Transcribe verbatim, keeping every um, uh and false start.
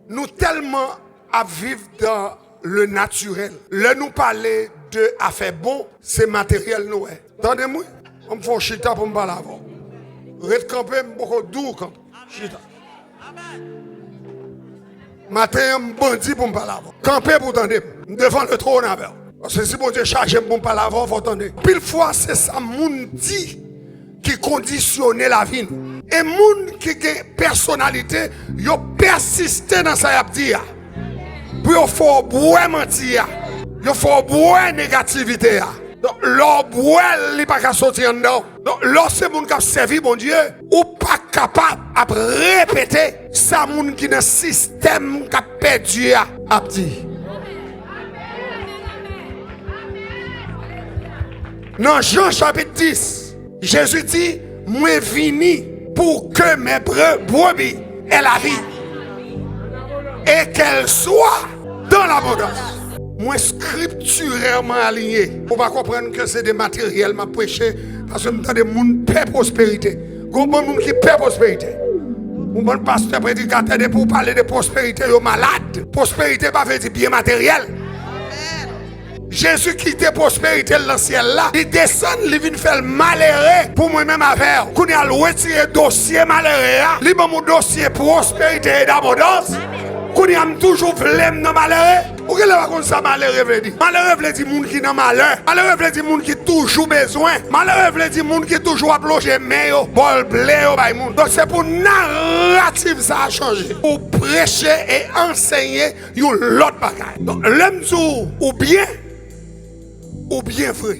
Nou tèlman ap viv dans le naturel. Lè nou pale de afè bon, se materyèl nou wè. Tande m wi. An m fè w chita pou m pale avè w. Ret kanpe, m poko di w kanpe. Chita. Maten an, m bandi pou m pale avè w. Kanpe pou w tande m. M devan le trône avè w. Paske si Bondye chaje m pou m pale avè w, fò w tande. Pil fwa, se sa moun di ki kondisyone lavi nou. E moun ki gen pèsonalite, yo pèsiste nan sa y ap di a. Pou yo fè w bwè manti a. Yo fè w bwè negativite a. Donk, lè w bwè l, li pa ka soti anndan w. Donk, lè w se moun k ap sèvi Bondye, ou pa kapab ap repete sa moun ki nan sistèm k ap pèdi a ap di. Nan Jan chapit dis, Jezi di, mwen vini pour que mes bre- brebis aient la vie, et qu'elles soient dans l'abondance. Mwen skriptirèman aliyen. Ou pa konprann ke se de materyèl m ap preche, paske m tande moun pè pwosperite. Gon bann moun ki pè pwosperite. Yon bann pastè, predikatè, depi w pale de pwosperite, yo malad. Pwosperite pa vle di byen materyèl. Jezi kite pwosperite l nan syèl la, li desann, li vin fè l malere pou mwen menm avè w. Kounye a, l retire dosye malere a, li ban m yon dosye pwosperite e dabondans. Kounye a, m toujou vle m nan malere. Ou genlè pa konn sa malere vle di. Malere vle di moun ki nan malè. Malere vle di moun ki toujou bezwen. Malere vle di moun ki toujou ap lonje men yo, bòl ble yo bay moun. Donk, se pou naratif sa a chanje. Ou preche e ansenye yon lòt bagay. Donk, lè m di w ou byen, ou byen vre.